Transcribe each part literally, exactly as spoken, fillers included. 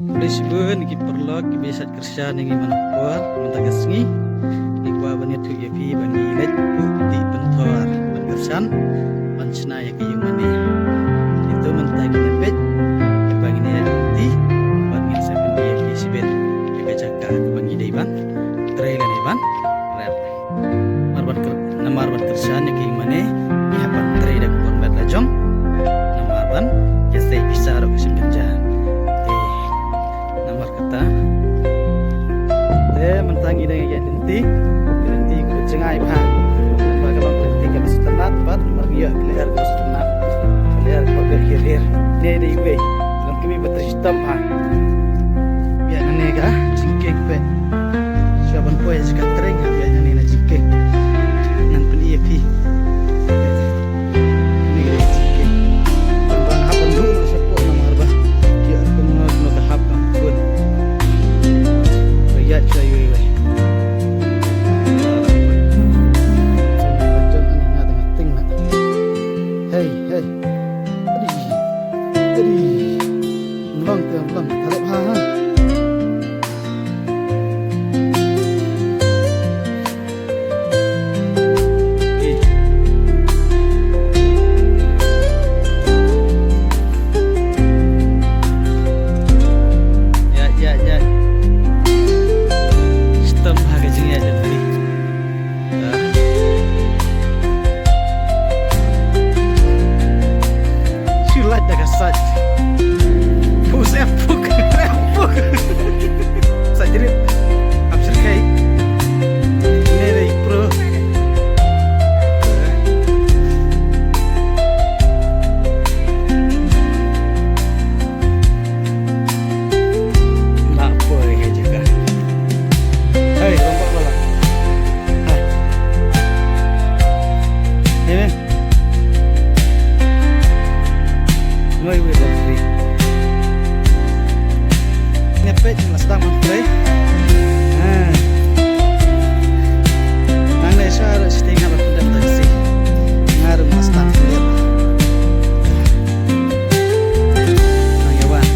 Khublei shibun ki paralok kiba ïa sait kyrshan ïa ngi man ka por mynta ka sngi. Ngi kwah ban ïathuh ïa phi ba ngi leit buh dih pynthor ban kyrshan ban shna ïa ki ïing mane. Ito mynta ngin ïa peit ïa ba ngin ïa leit lynti bad ngin sa pyni ïa phi shibit ïa ka jaka kaba ngi dei ban trei lane ban rep. Namar ban kyr-, namar ban kyrshan ïa ki ïing mane ngi hap ban trei da ka bor met la jong. Namar ban ïa sei pisa ruh ka seng kynja. Te namar kata te mynta ngi dang ïa lynti, lynti ka jngai bha. Ba ka long lynti ka sngewtynnat bad namar ngi ïoh ki lyer ka sngewtynnat. Lyer ka ba hiar hiar. Ne dei wei. Long kmie ba trei shitom bha. Ïa nane ka jingkieng peit. Shuwa ban poi sha ka tren, hap ïa nane na jingkieng. Ngan pyni ïa phi. Nane ka jingkieng. Ban hap ban duh noh shapoh namar ba ïa kumno kumno ka hap ban pun. Ba ïaid shuwa iwei iwei. Hey, hey. Adi. Adi. Mlong te mlong. Harap ha ha. Ïa, ïa, ïa. Shitom ha ka jingïaid lynti. Shu lait da ka sait. Pus ep puk, ep puk. Sait rit. Ap syrkhei. Ne dei pro. Lah poi ka jaka. Hei, rombak bala. Hai. Hey, man. Noi wi lo free. Ngepet la sdang man free. Ha. Nang ne sa ro sting ha ba pendam taxi. Ngar ma sdang pendam. Nang ya wan.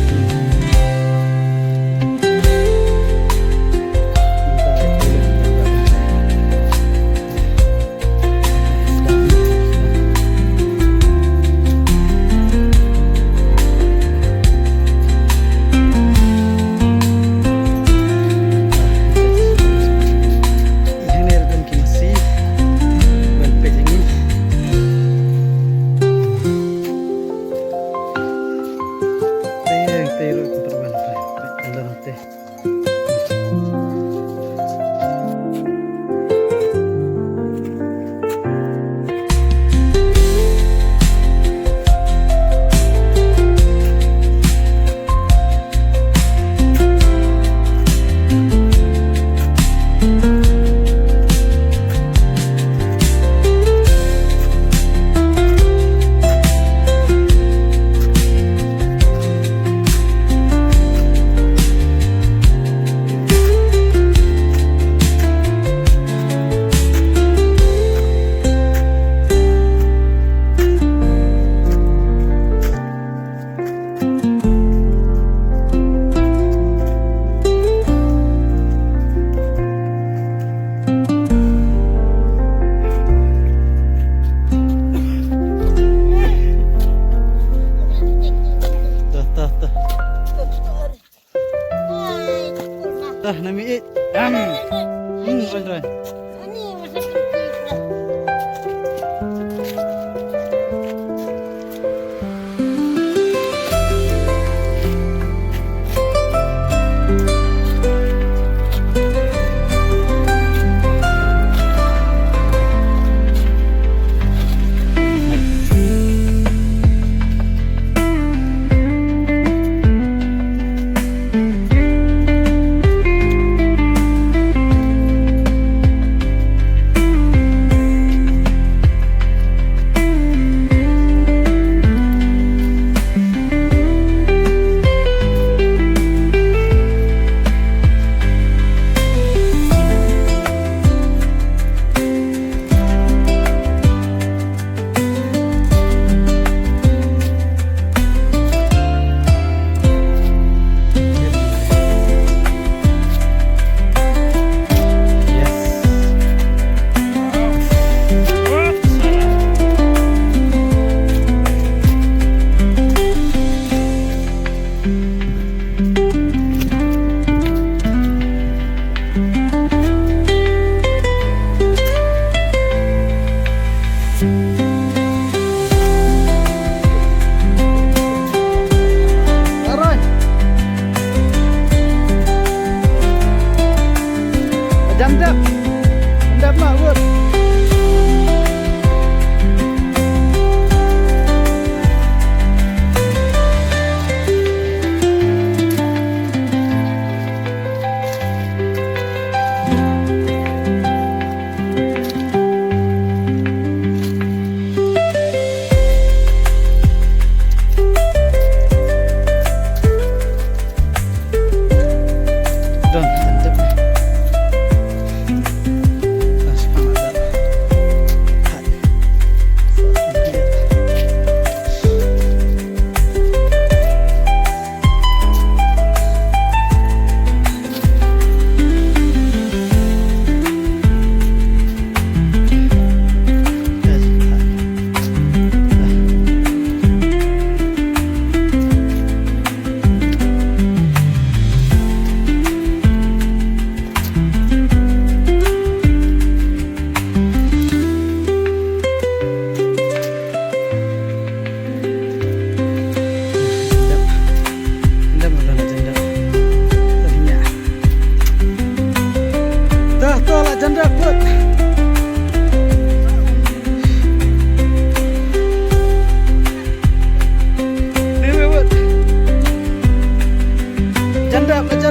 Tah, tah, tah. Tah, nami it. Am. Hmm, run, run.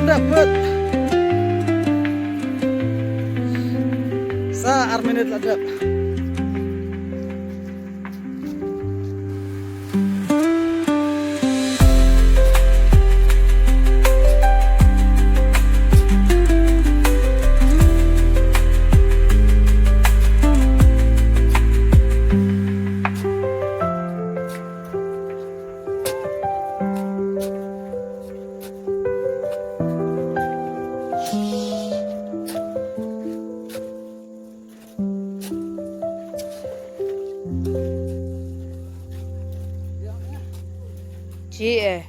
Dep, put. Sa ar minit la dep. Chi eh.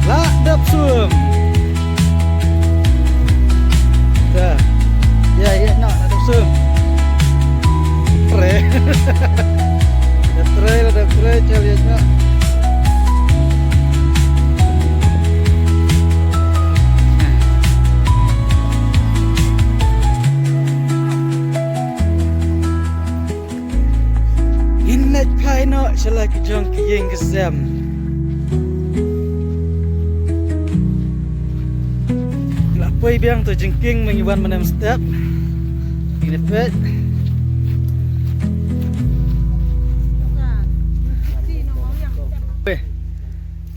La dep sum. Da. Ya, ya, no, la dep sum. Tre. Da tre, la dep tre, chal ya, no. Ngin leit phai noh sha la ki jong ki ïing ki sem. La poi biang to jingkieng, ma ngi wan mynne mynstep. Ngin ïa peit.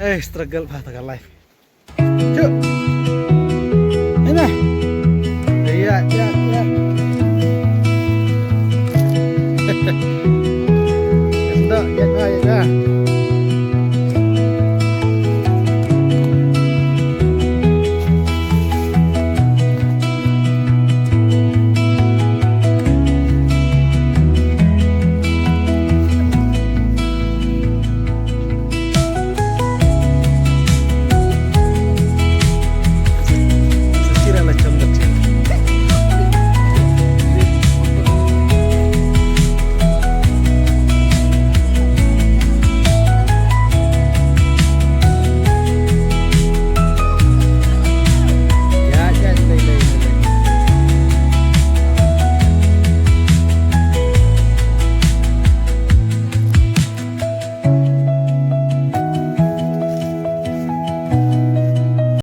Eh, struggle bha ta ka life. Cuk. Ina. Ya, ya, ya.